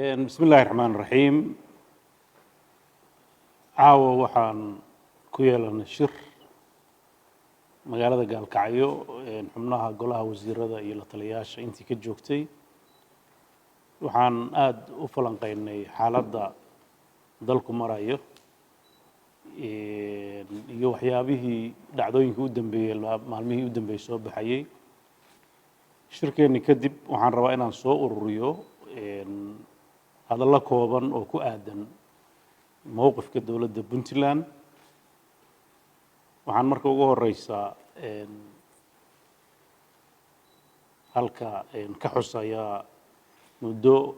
Bismi illaahi raxmaan raxiim. Caawa waxaan ku yeelanay shir magaalada Gaalkacyo, xubnaha golaha wasiirada iyo la taliyayaasha intii ka joogtay. Waxaan aada u falanqeynay xaaladda dalku marayo iyo waxyaabihii dhacdooyinkii u dambeeyey, maalmihii u dambeeyey soo baxayey. Shirkeenni kadib waxaan rabaa inaan soo ururiyo hadallo kooban oo ku aadan mowqifka dowladda Puntland. Waxaan marka ugu horeysaa halka ka xusayaa, muddo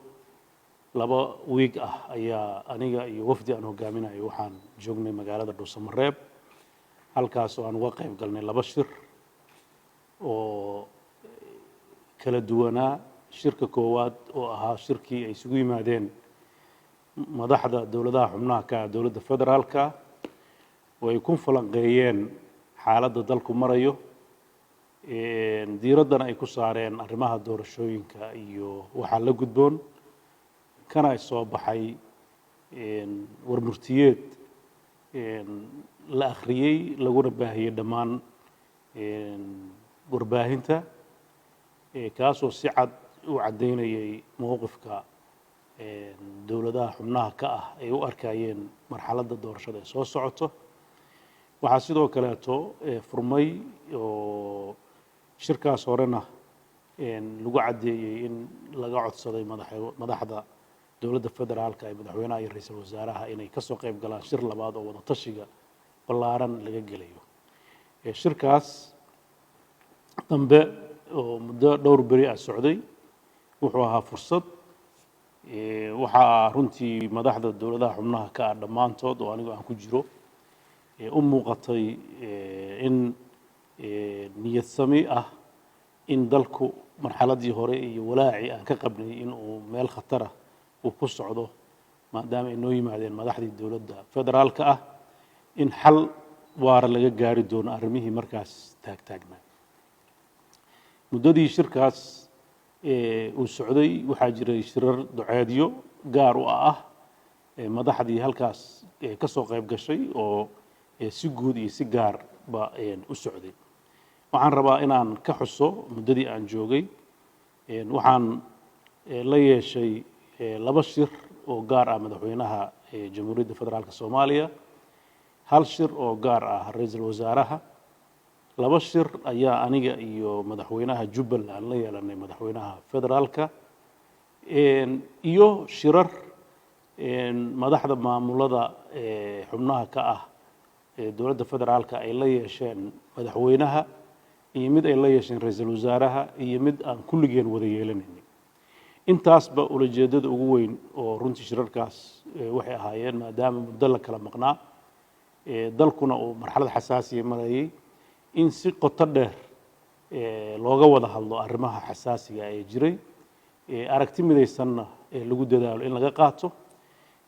2 wiig ah ayaa aniga iyo wafdi aan hogaaminayo waxaan joognay magaalada Dhuusamareeb, halkaas oo aan uga qayb galnay laba shir oo kala duwanaa. Shirka koowaad oo ahaa shirkii ay isugu yimaadeen madaxda dowladaha xubnaha ka ah dowladda federaalka, oo ay ku falanqeeyeen xaaladda dalku marayo, diiraddana ay ku saareen arrimaha doorashooyinka iyo waxaa la gudboon, kana soo baxay warmurtiyeed la akhriyey laguna baahiyey dhammaan warbaahinta, kaasoo si cad u caddaynayay mowqifka dowladaha xubnaha ka ah ay u arkayeen marxaladda doorashada ee soo socoto. Waxaa sidoo kaleeto furmay oo shirkaas horena lagu caddeeyey in laga codsaday madaxda dowladda federaalka ee madaxweynaha iyo ra-iisul wasaaraha inay kasoo qayb galaan shir labaad oo wada tashiga ballaaran laga gelayo. Shirkaas dambe oo muddo dhowr beri ah socday wuxuu ahaa fursad. Waxaa runtii madaxda dowladaha xubnaha ka ah dhammaantood, oo anigu aan ku jiro, u muuqatay in niyad sami ah in dalku marxaladii hore iyo walaacii aan ka qabnay in uu meel khatara uu ku socdo, maadaama ay noo yimaadeen madaxdii dowladda federaalka ah, in xal waara laga gaari doono arrimihii markaas taagtaagnaa. Muddadii shirkaas uu socday waxaa jiray shirar doceedyo gaar u ah madaxdii halkaas ka soo qayb gashay oo si guud iyo si gaarba u socday. Waxaan rabaa inaan ka xuso muddadii aan joogay, waxaan la yeeshay laba shir oo gaar ah madaxweynaha Jamhuuriyadda Federaalka Soomaaliya, hal shir oo gaar ah ra-iisul wasaaraha. Laba shir ayaa aniga iyo madaxweynaha Jubbaland la yeelanay madaxweynaha federaalka, iyo shirar madaxda maamulada xubnaha ka ah dowladda federaalka ay la yeesheen madaxweynaha, iyo mid ay la yeesheen ra-iisul wasaaraha, iyo mid aan kulligeen wada yeelanaynay. Intaasba ulajeedada ugu weyn oo runtii shirarkaas waxay ahaayeen, maadaama muddo la kala maqnaa, dalkuna uu marxalad xasaasiya marayay, in si qoto dheer looga wada hadlo arrimaha xasaasiga ee jiray, aragti midaysanna lagu dadaalo in laga qaato.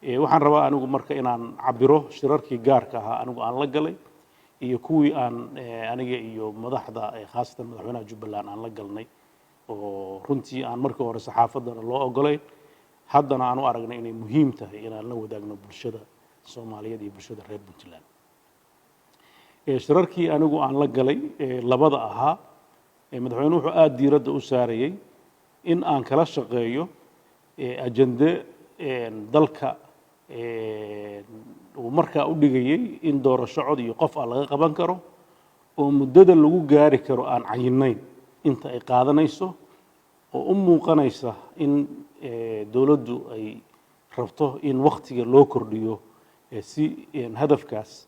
Waxaan rabaa anigu marka inaan cabiro shirarkii gaarka ahaa anigu aan la galay iyo kuwii aan aniga iyo madaxda, khaasatan madaxweynaha Jubbaland, aan la galnay, oo runtii aan markii hore saxaafaddana loo ogolayn, haddana aan u aragnay inay muhiim tahay inaan la wadaagno bulshada Soomaaliyeed iyo bulshada reer Puntland. Shirarkii anigu aan la galay labada ahaa, madaxweynuhu wuxuu aada diiradda u saarayey in aan kala shaqeeyo ajende dalka uu markaa u dhigayey in doorasho cod iyo qof ah laga qaban karo, oo muddada lagu gaari karo aan cayinayn inta ay qaadanayso, oo u muuqanaysa in dowladdu ay rabto in waktiga loo kordhiyo si hadafkaas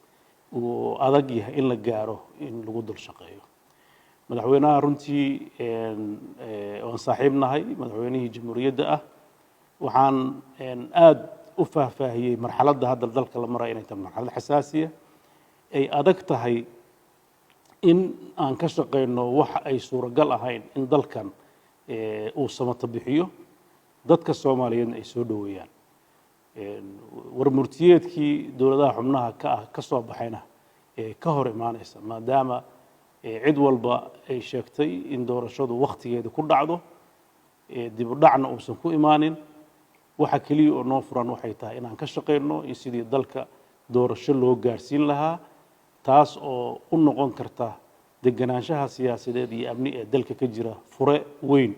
uu adag yahay in la gaaro in lagu dul shaqeeyo. Madaxweynaha runtii waan saaxiib nahay, madaxweynihii jamhuuriyadda ah, waxaan aada u faahfaahiyey marxaladda hadda dalka la maraya inay tahay marxalad xasaasiya, ay adag tahay in aan ka shaqeyno waxa ay suuragal ahayn in dalkan uu samato bixiyo, dadka Soomaaliyeedna ay soo dhoweeyaan. Warmurtiyeedkii dowladaha xubnaha ka ah ka soo baxayna ka hor imaanaysa, maadaama cid walba ay sheegtay in doorashadu wakhtigeeda ku dhacdo, dib u dhacna uusan ku imaanin. Waxa keliya oo noo furan waxay tahay inaan ka shaqeyno in sidii dalka doorasho loo gaarsiin lahaa, taas oo u noqon karta deganaanshaha siyaasadeed iyo amni ee dalka ka jira fure weyn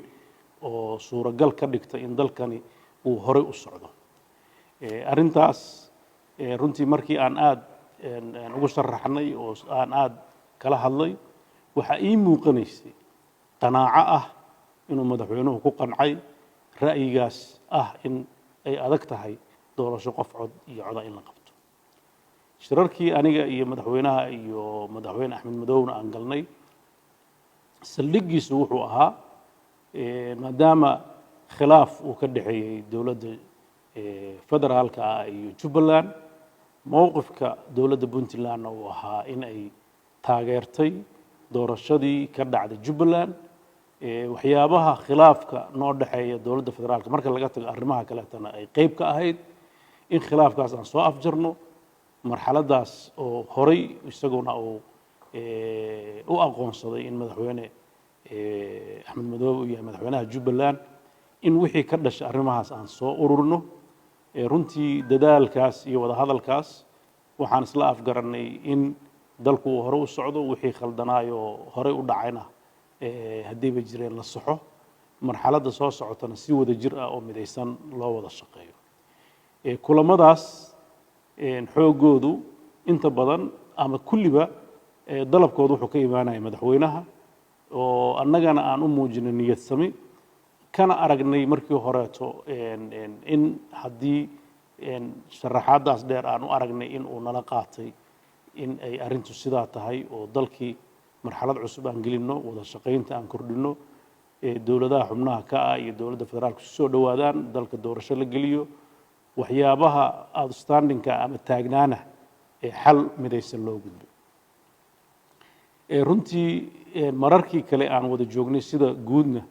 oo suuragal ka dhigta in dalkani uu horey u socdo. Arrintaas runtii markii aan aada ugu sharaxnay oo aan aada kala hadlay, waxaa ii muuqanaysay qanaaco ah inuu madaxweynuhu ku qancay ra'yigaas ah in ay adag tahay doorasho qof cod iyo coda in la qabto. Shirarkii aniga iyo madaxweynaha iyo Madaxweyne Axmed Madowna aan galnay, saldhiggiisu wuxuu ahaa, maadaama khilaaf uu ka dhexeeyey dowladda federaalka ah iyo Jubbaland, mowqifka dowladda Puntlandna uu ahaa in ay taageertay doorashadii ka dhacday Jubbaland, waxyaabaha khilaafka noo dhexeeya dowladda federaalka marka laga tago arrimaha kaleetana ay qeyb ka ahayd in khilaafkaas aan soo afjarno, marxaladdaas oo horay isaguna uu u aqoonsaday in Madaxweyne Axmed Madoobe uu yahay madaxweynaha Jubbaland, in wixii ka dhashay arrimahaas aan soo ururno. Runtii dadaalkaas iyo wadahadalkaas waxaan isla afgarannay in dalku uu hore u socdo, wixii khaldanaayoo horey u dhacayna, haddiiba jireen, la saxo, marxaladda soo socotana si wada jir ah oo midaysan loo wada shaqeeyo. Kulamadaas xooggoodu inta badan ama kulliba dalabkoodu wuxuu ka imaanaya madaxweynaha, oo annagana aan u muujinay niyad sami, kana aragnay markii horeeto in haddii sharaxaaddaas dheer aan u aragnay in uu nala qaatay in ay arrintu sidaa tahay oo dalkii marxalad cusub aan gelinno, wada shaqaynta aan kordhinno, dowladaha xubnaha ka ah iyo dowladda federaalka isu soo dhowaadaan, dalka doorasho la geliyo, waxyaabaha outstandingka ama taagnaana ee xal midaysan loo gudbo. Runtii mararkii kale aan wada joognay sida guudna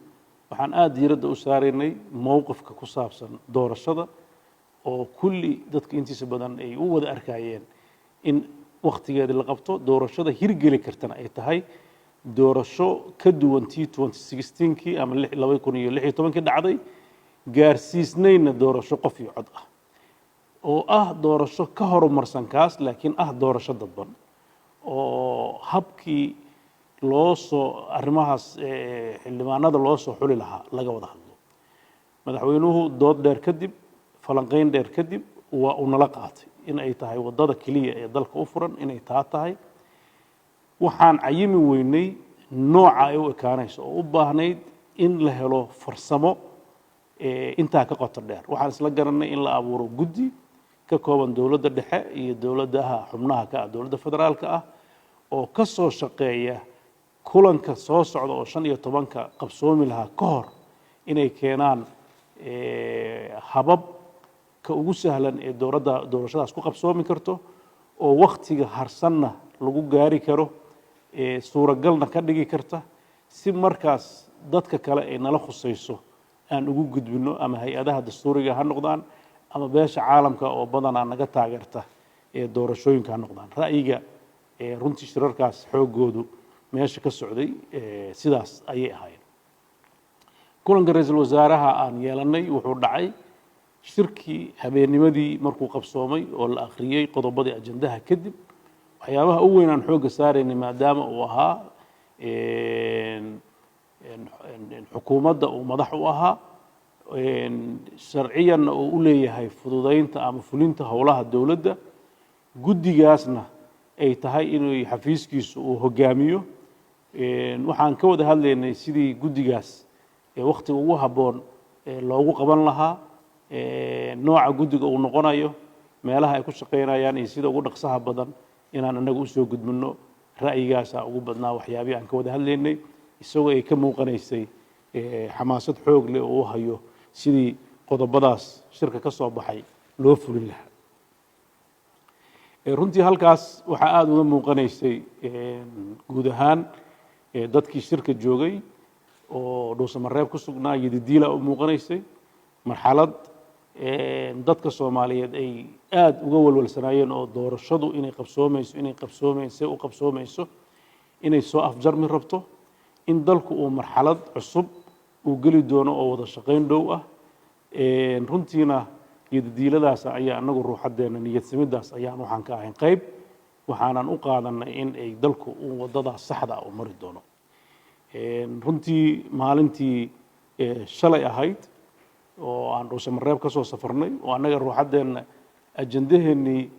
waxaan aada diiradda u saaraynay mowqifka ku saabsan doorashada, oo kulli dadka intiisa badan ay u wada arkayeen in wakhtigeedii la qabto, doorashada hirgeli kartana ay tahay doorasho ka duwan tii 2016kii ama 2016kii dhacday, gaarsiisnayna doorasho qof iyo cod ah, oo ah doorasho ka horumarsan kaas, laakiin ah doorasho dadban oo habkii loo soo arrimahaas xildhibaanada loo soo xuli lahaa laga wada hadlo. Madaxweynuhu dood dheer kadib, falanqayn dheer kadib, waa uu nala qaatay in ay tahay waddada keliya ee dalka u furan inay taa tahay. Waxaan cayimi weynay nooca ay u ekaanayso oo u baahnayd in la helo farsamo intaa ka qoto dheer. Waxaan isla garanay in la abuuro guddi ka kooban dowladda dhexe iyo dowladaha xubnaha ka ah dowladda federaalka ah, oo ka soo shaqeeya kulanka soo socda oo 15-ka qabsoomi lahaa ka hor, inay keenaan habab ka ugu sahlan ee dowladda doorashadaas ku qabsoomi karto, oo waktiga harsanna lagu gaari karo, suuragalna ka dhigi karta, si markaas dadka kale ay nala khusayso aan ugu gudbino, ama hay-adaha dastuuriga ha noqdaan ama beesha caalamka oo badanaa naga taageerta ee doorashooyinka ha noqdaan. Ra'yiga runtii shirarkaas xooggoodu meesha ka socday sidaas ayay ahaayeen. Kulanka ra-iisul wasaaraha aan yeelanay wuxuu dhacay shirkii habeennimadii markuu qabsoomay oo la akhriyey qodobadii ajandaha kadib. Waxyaabaha u weyn aan xoogga saaraynay, maadaama uu ahaa xukuumadda uu madax u ahaa, sharciyanna uu u leeyahay fududeynta ama fulinta howlaha dowladda, guddigaasna ay tahay inuu xafiiskiisu uu hogaamiyo, waxaan ka wada hadlaynay sidii guddigaas wakhtiga ugu habboon loogu qaban lahaa, nooca guddiga uu noqonayo, meelaha ay ku shaqaynayaan iyo sida ugu dhaqsaha badan inaan innaga usoo gudbino. Ra'yigaasa ugu badnaa waxyaabihii aan ka wada hadlaynay, isagoo ay ka muuqanaysay xamaasad xoog leh oo u hayo sidii qodobadaas shirka ka soo baxay loo fulin lahaa. Runtii halkaas waxaa aada uga muuqanaysay guud ahaan dadkii shirka joogay oo Dhuusamareeb ku sugnaa yididiila u muuqanaysay marxalad dadka Soomaaliyeed ay aada uga walwalsanaayeen, oo doorashadu inay qabsoomayso, inay qabsoomayso, u qabsoomayso, inay soo afjarmi rabto, in dalku uu marxalad cusub uu geli doono oo wada shaqayn dhow ah. Runtiina iyodidiiladaas ayaa anagu ruuxaddeenna niyadsamiddaas ayaan waxaan ka ahayn qayb, waxaanan u qaadanay in ay dalku uu waddadaas saxda u mari doono. Runtii maalintii shalay ahayd oo aan Dhuusamareeb ka soo safarnay oo annaga ruuxaddeenna ajandaheennii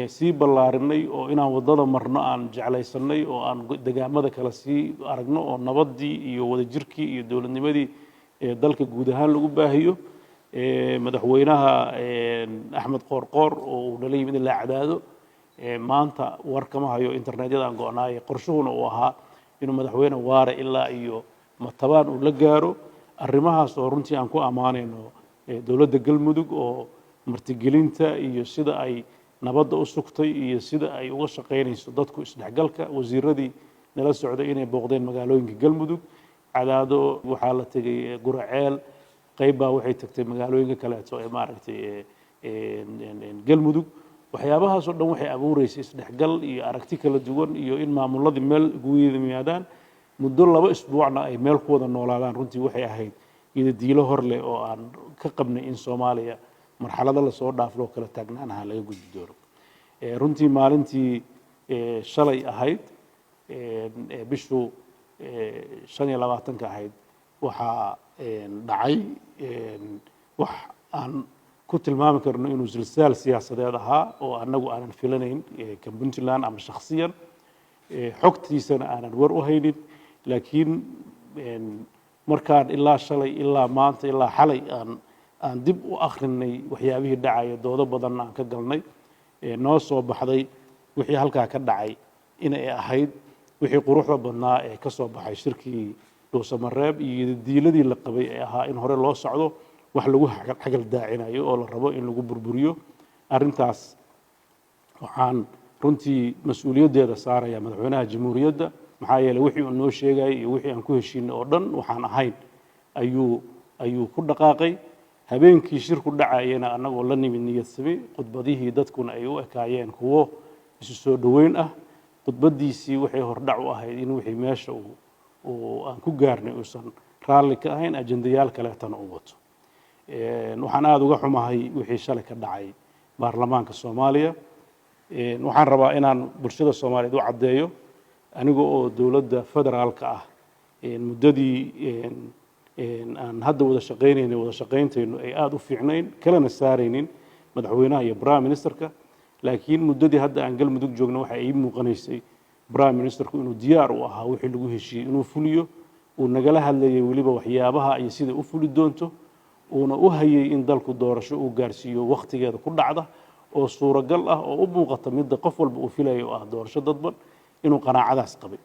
sii ballaarinay oo inaan waddada marno aan jeclaysanay oo aan degaamada kale sii aragno oo nabaddii iyo wadajirkii iyo dowladnimadii dalka guud ahaan lagu baahiyo. Madaxweynaha Axmed Qoorqoor oo uu nala yimid in la cadaado, maanta war kama hayo internetyada aan go-naayay, qorshuhuna uu ahaa inuu madaxweyne waare ilaa iyo Matabaan uu la gaaro. Arrimahaas oo runtii aan ku ammaanayno dowladda Galmudug oo martigelinta iyo sida ay nabadda u sugtay iyo sida ay uga shaqaynayso dadku isdhexgalka, wasiiradii nala socday inay booqdeen magaalooyinka Galmudug, Cadaado waxaa la tegey, Guraceel qayb baa waxay tagtay, magaalooyinka kaleeto ee maaragtay Galmudug. Waxyaabahaas oo dhan waxay abuureysay isdhexgal iyo aragti kala duwan iyo in maamuladii meel ugu yimaadaan, muddo 2 isbuucna ay meel ku wada noolaadaan. Runtii waxay ahayd iyada hor leh oo aan ka qabnay in Soomaaliya marxalado lasoo dhaafloo kala taagnaanaha laga gudbi doono. Runtii maalintii shalay ahayd, bishu 25-ka ahayd, waxaa dhacay wax aan ku tilmaami karno inuu silsaal siyaasadeed ahaa oo annagu aanan filanayn kan Puntland ama shakhsiyan xogtiisana aanan war u haynin. Laakiin markaan ilaa shalay ilaa maanta ilaa xalay aan dib u akrinay waxyaabihii dhacaya, doodo badanna aan ka galnay, noo soo baxday wixii halkaa ka dhacay inay ahayd wixii quruxda badnaa ee ka soo baxay shirkii Dhuusamareeb iyo diiladii la qabay ee ahaa in hore loo socdo, wax lagu xagal daacinayo oo la rabo in lagu burburiyo. Arrintaas waxaan runtii mas-uuliyaddeeda saaraya madaxweynaha jamhuuriyadda, maxaa yeeley wixii uu noo sheegayay iyo wixii aan ku heshiinay oo dhan waxaan ahayn ayuu ku dhaqaaqay. Habeenkii shirku dhacayena annagoo la nimid niyadsami, khudbadihii dadkuna ay u ekaayeen kuwo isu soo dhoweyn ah, khudbaddiisii waxay hordhac u ahayd in wixii meesha uu aan ku gaarnay uusan raalli ka ahayn, ajendayaal kaleetana u wato. Waxaan aada uga xumahay wixii shalay ka dhacay baarlamaanka Soomaaliya. Waxaan rabaa inaan bulshada Soomaaliyeed u caddeeyo, aniga oo dowladda federaalka ah muddadii aan hadda wada shaqaynaynay, wada shaqayntaynu ay aada u fiicnayn, kalena saaraynin madaxweynaha iyo prime ministerka. Laakiin muddadii hadda aan Galmudug joogno, waxa ii muuqanaysay prime ministerku inuu diyaar u ahaa wixii lagu heshiiyey inuu fuliyo, uu nagala hadlayay weliba waxyaabaha iyo sida u fuli doonto, uuna u hayay in dalku doorasho uu gaarsiiyo wakhtigeeda ku dhacda oo suuragal ah oo u muuqata midda qof walba uu filayo oo ah doorasho dadban, inuu qanaacadaas qabay.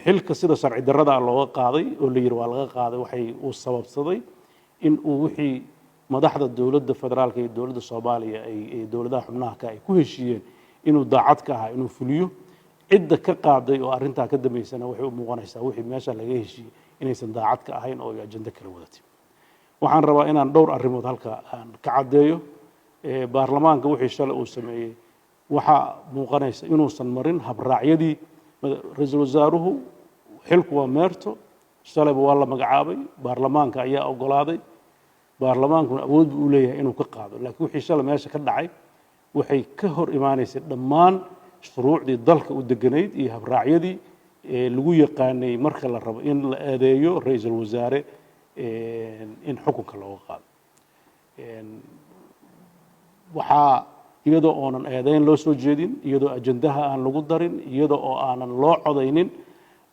Xilka sida sharci darrada looga qaaday oo la yidhi waa laga qaaday, waxay uu sababsaday in uu wixii madaxda dowladda federaalka iyo dowladda Soomaaliya ay dowladaha xubnaha ka ay ku heshiiyeen inuu daacad ka ahaa inuu fuliyo. Cidda ka qaaday oo arrintaa ka dambeysana waxay u muuqanaysaa wixii meesha laga heshiiyey inaysan daacad ka ahayn oo ay ajando kala wadatay. Waxaan rabaa inaan dhowr arrimood halka aan ka caddeeyo. Baarlamaanka wixii shalay uu sameeyey waxaa muuqanaysa inuusan marin habraacyadii. Ra-iisul wasaaruhu xilku waa meerto, shalayba waa la magacaabay, baarlamaanka ayaa ogolaaday, baarlamaankuna awood buu u leeyahay inuu ka qaado. Laakiin wixii shalay meesha ka dhacay waxay ka hor imaanaysay dhammaan shuruucdii dalka u deganayd iyo habraacyadii lagu yaqaanay marka la rabo in la eedeeyo ra-iisul wasaare in xukunka looga qaado. Waxaa iyadoo oonan eedeyn loo soo jeedin, iyadoo ajandaha aan lagu darin, iyadoo oo aanan loo codaynin,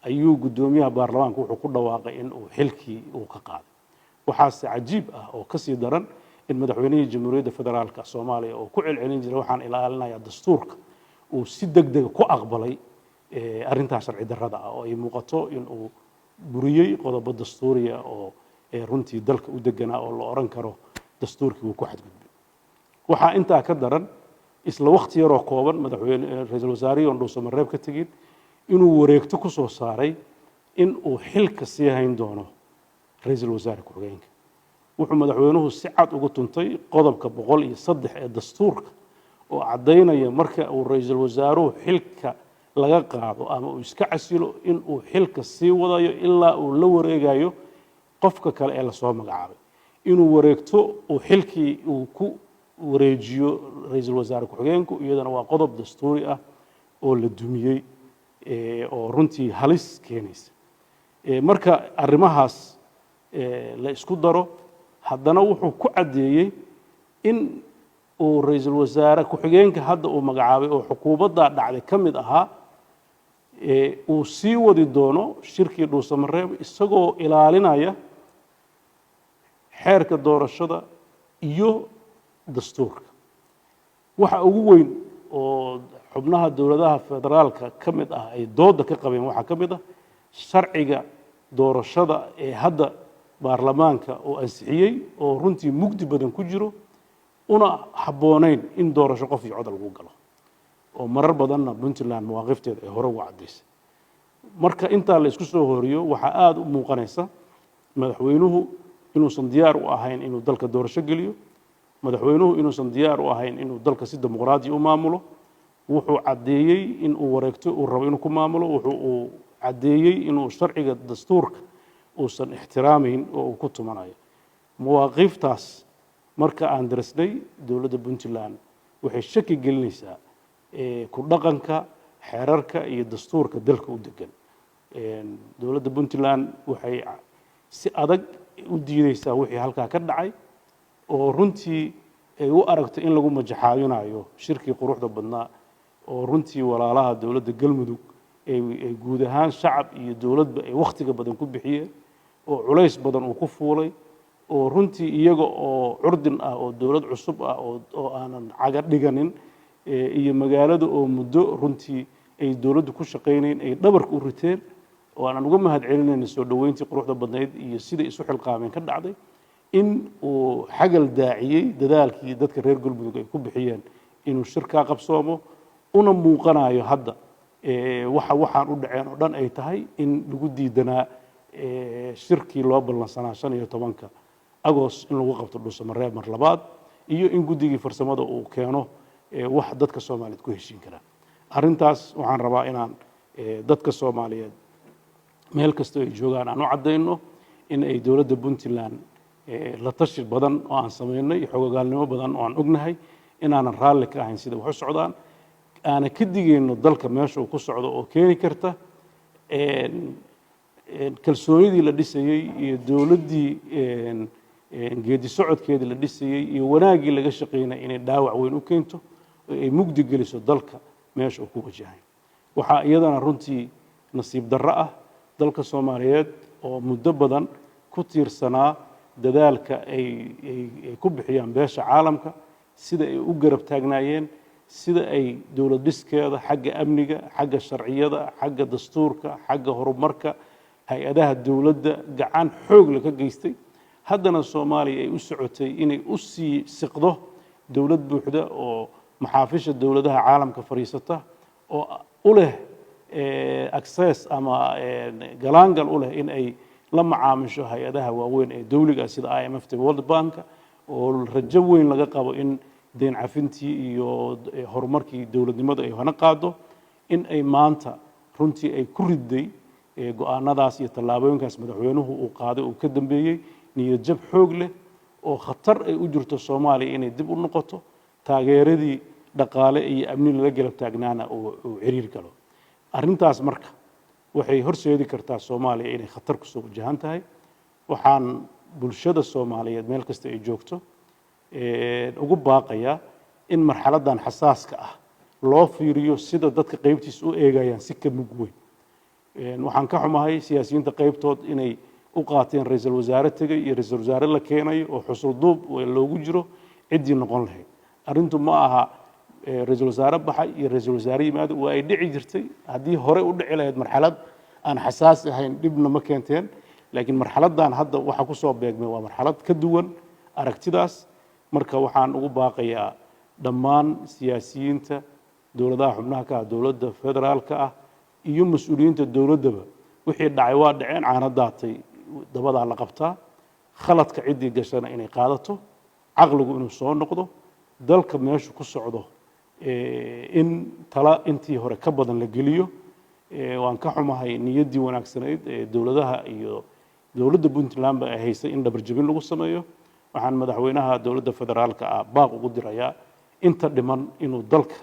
ayuu guddoomiyaha baarlamaanka wuxuu ku dhawaaqay in uu xilkii uu ka qaaday. Waxaase cajiib ah oo kasii daran in madaxweynihii Jamhuuriyadda Federaalka Soomaaliya oo ku celcelin jiray "waxaan ilaalinayaa dastuurka" uu si deg dega ku aqbalay arrintaa sharci darrada ah oo ay muuqato in uu buriyey qodobo dastuuriya oo runtii dalka u deganaa oo la oran karo dastuurkii wuu ku xadgudbay. Waxaa intaa ka daran, isla wakti yaroo kooban madaxweyne ra-iisul wasaarihii oon Dhuusamareeb ka tegin inuu wareegto ku soo saaray in uu xilka sii hayn doono ra-iisul wasaare ku-xigeenka. Wuxuu madaxweynuhu si cad ugu tuntay qodobka 103 ee dastuurka oo caddaynaya marka uu ra-iisul wasaaruhu xilka laga qaado ama uu iska casilo in uu xilka sii wadayo ilaa uu la wareegayo qofka kale ee lasoo magacaabay. Inuu wareegto uu xilkii uu ku wareejiyo ra-iisul wasaare ku-xigeenku, iyadana waa qodob dastuuri ah oo la dumiyey oo runtii halis keenaysa. Marka arrimahaas la isku daro, haddana wuxuu ku caddeeyey in uu ra-iisul wasaare ku-xigeenka hadda uu magacaabay, oo xukuumaddaa dhacday ka mid ahaa, uu sii wadi doono shirkii Dhuusamareeb, isagoo ilaalinaya xeerka doorashada iyo dastuurka. Waxa ugu weyn oo xubnaha dowladaha federaalka ka mid ah ay dooda ka qabeen waxaa ka mid ah sharciga doorashada ee hadda baarlamaanka oo ansixiyey, oo runtii mugdi badan ku jiro, una habboonayn in doorasho qof iyo cod lagu galo, oo marar badanna Puntland mawaaqifteeda ay hore uga caddaysay. Marka intaa la isku soo horiyo, waxaa aada u muuqanaysa madaxweynuhu inuusan diyaar u ahayn inuu dalka doorasho geliyo, madaxweynuhu inuusan diyaar u ahayn inuu dalka si dimuqraadi u maamulo. Wuxuu caddeeyey in uu wareegto uu rabo inuu ku maamulo. Wuxuu uu caddeeyey inuu sharciga dastuurka uusan ixtiraamayn oo uu ku tumanayo. Mawaaqiiftaas marka aan darasnay, dowladda Puntland waxay shaki gelinaysaa ku dhaqanka xeerarka iyo dastuurka dalka u degan. Dowladda Puntland waxay si adag u diideysaa wixii halkaa ka dhacay, oo runtii ay u aragto in lagu majaxaabinayo shirkii quruxda badnaa, oo runtii walaalaha dowladda Galmudug ay guud ahaan shacab iyo dowladba ay wakhtiga badan ku bixiyeen, oo culays badan uu ku fuulay, oo runtii iyaga oo curdin ah oo dowlad cusub ah oo aanan caga dhiganin, iyo magaalada oo muddo runtii ay dowladdu ku shaqaynayn, ay dhabarka u riteen, oo aanan uga mahad celinayna soo dhoweyntii quruxda badnayd iyo siday isu xilqaameen ka dhacday, in uu xagal daaciyey dadaalkii dadka reer Galmudug ay ku bixiyeen inuu shirkaa qabsoomo, una muuqanayo hadda waxa waxaan u dhaceen oo dhan ay tahay in lagu diidanaa shirkii loo ballansanaa 15-ka Agost in lagu qabto Dhuusamareeb mar labaad, iyo in guddigii farsamada uu keeno wax dadka Soomaaliyeed ku heshiin karaa. Arrintaas waxaan rabaa inaan dadka Soomaaliyeed meel kastoo ay joogaan aan u caddayno in ay dowladda Puntland la tashi badan oo aan samaynay iyo xogogaalnimo badan oo aan ognahay inaanan raalli ka ahayn sida wax u socdaan, aanan ka digayno dalka meesha uu ku socdo, oo keeni karta kalsoonidii la dhisayey iyo dowladdii geedi socodkeedii la dhisayey iyo wanaaggii laga shaqaynay inay dhaawac weyn u keento oo ay mugdi geliso dalka meesha uu ku wajahay. Waxaa iyadana runtii nasiib darro ah dalka Soomaaliyeed oo muddo badan ku tiirsanaa dadaalka ay ku bixiyaan beesha caalamka, sida ay u garab taagnaayeen, sida ay dowlad dhiskeeda xagga amniga, xagga sharciyada, xagga dastuurka, xagga horumarka hay-adaha dowladda gacan xoog la ka geystay. Haddana Soomaaliya ay u socotay inay u sii siqdo dowlad buuxda oo maxaafisha dowladaha caalamka fadhiisata, oo u leh access ama galaangal u leh in ay la macaamisho hay-adaha waaweyn ee dowliga ah sida IMF ta, World Bank, oo rajo weyn laga qabo in deyn cafintii iyo horumarkii dowladnimadu ay hana qaado, in ay maanta runtii ay ku riday go-aanadaas iyo tallaabooyinkaas madaxweynuhu uu qaaday uu ka dambeeyey niyad jab xoog leh, oo khatar ay u jirto Soomaaliya inay dib u noqoto, taageeradii dhaqaale iyo amni lala garab taagnaana uu ciriir galo. Arrintaas marka waxay horseedi kartaa Soomaaliya inay khatar kusoo wajahan tahay. Waxaan bulshada Soomaaliyeed meel kasta ay joogto ugu baaqayaa in marxaladdan xasaaska ah loo fiiriyo sida dadka qaybtiisa u eegayaan si ka mug weyn. Waxaan ka xumahay siyaasiyiinta qaybtood inay u qaateen ra-iisul wasaare tegey iyo ra-iisul wasaare la keenayo oo xusul duub loogu jiro ciddii noqon lahayd. Arrintu ma aha ra-iisul wasaare baxay iyo ra-iisul wasaare yimaado. Waa ay dhici jirtay. Haddii hore u dhici lahayd marxalad aan xasaasi ahayn, dhibna ma keenteen, laakiin marxaladdan hadda waxa kusoo beegmay waa marxalad ka duwan aragtidaas. Marka waxaan ugu baaqayaa dhammaan siyaasiyiinta dowladaha xubnaha ka ah dowladda federaalka ah iyo mas-uuliyiinta dowladdaba, wixii dhacay waa dhaceen, caano daatay dabadaa la qabtaa. Khaladka ciddii gashana inay qaadato, caqligu inuu soo noqdo, dalka meeshu ku socdo in tala intii hore ka badan la geliyo. Waan ka xumahay niyaddii wanaagsanayd ee dowladaha iyo dowladda Puntland ba ay haysay in dhabarjebin lagu sameeyo. Waxaan madaxweynaha dowladda federaalka ah baaq ugu dirayaa inta dhiman inuu dalka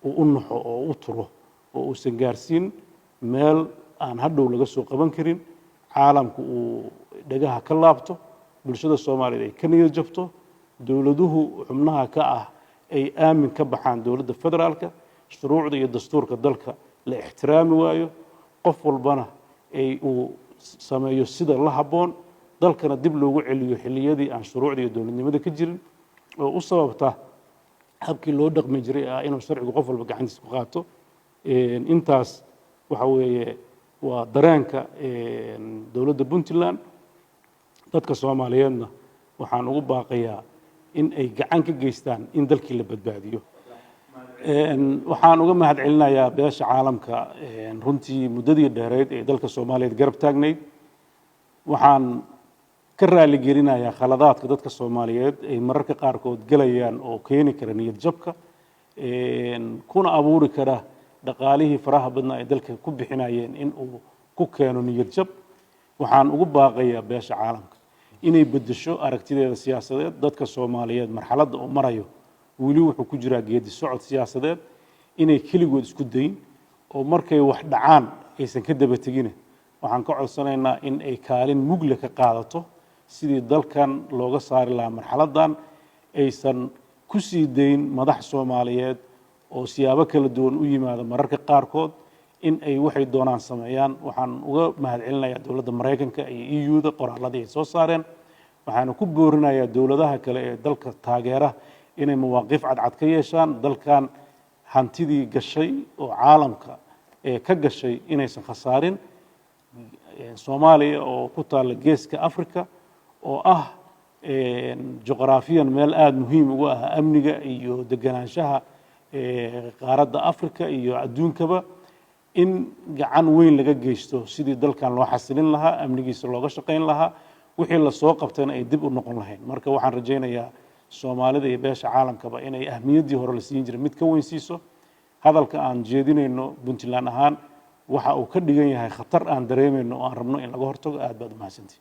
uu u naxo oo u turo oo uusan gaarsiin meel aan hadhow laga soo qaban karin, caalamku uu dhagaha ka laabto, bulshada Soomaaliyeed ay ka niyad jabto, dowladuhu xubnaha ka ah ay aamin ka baxaan dowladda federaalka, shuruucda iyo dastuurka dalka la ixtiraami waayo, qof walbana ay uu sameeyo sida la habboon, dalkana dib loogu celiyo xilliyadii aan shuruucda iyo dowladnimada ka jirin oo u sababta habkii loo dhaqmi jiray ah inuu sharcigu qof walba gacantiisa ku qaato. Intaas waxa weeye waa dareenka dowladda Puntland. Dadka Soomaaliyeedna waxaan ugu baaqayaa in ay gacan ka geystaan in dalkii la badbaadiyo. Waxaan uga mahad celinayaa beesha caalamka runtii muddadii dheereyd ee dalka Soomaaliyeed garab taagnayd. Waxaan ka raaligelinayaa khaladaadka dadka Soomaaliyeed ay mararka qaarkood gelayaan oo keeni kara niyad jabka, kuna abuuri kara dhaqaalihii faraha badnaa ay dalka ku bixinayeen in uu ku keeno niyad jab. Waxaan ugu baaqayaa beesha caalamka inay beddesho aragtideeda siyaasadeed. Dadka Soomaaliyeed marxaladda uu marayo weli wuxuu ku jiraa geedi socod siyaasadeed, inay keligood isku dayn oo markay wax dhacaan aysan ka daba tegine. Waxaan ka codsanaynaa in ay kaalin mugle ka qaadato sidii dalkan looga saari lahaa marxaladdan, aysan ku sii dayn madax Soomaaliyeed oo siyaabo kala duwan u yimaada mararka qaarkood in ay waxay doonaan sameeyaan. Waxaan uga mahad celinayaa dowladda Maraykanka iyo EU-da qoraalladii ay soo saareen. Waxaana ku boorinayaa dowladaha kale ee dalka taageera inay mawaaqif cadcad ka yeeshaan dalkan, hantidii gashay oo caalamka ee ka gashay inaysan khasaarin. Soomaaliya oo ku taalla geeska Africa oo ah juqraafiyan meel aada muhiim ugu ah amniga iyo deganaanshaha qaaradda Africa iyo adduunkaba, in gacan weyn laga geysto sidii dalkan loo xasilin lahaa, amnigiisa looga shaqayn lahaa, wixii lasoo qabtayna ay dib u noqon lahayn. Marka waxaan rajaynayaa Soomaalida iyo beesha caalamkaba inay ahmiyaddii hore la siin jiray mid ka weyn siiso. Hadalka aan jeedinayno Puntland ahaan waxa uu ka dhigan yahay khatar aan dareemayno oo aan rabno in laga hortago. Aad baad u mahadsantihi.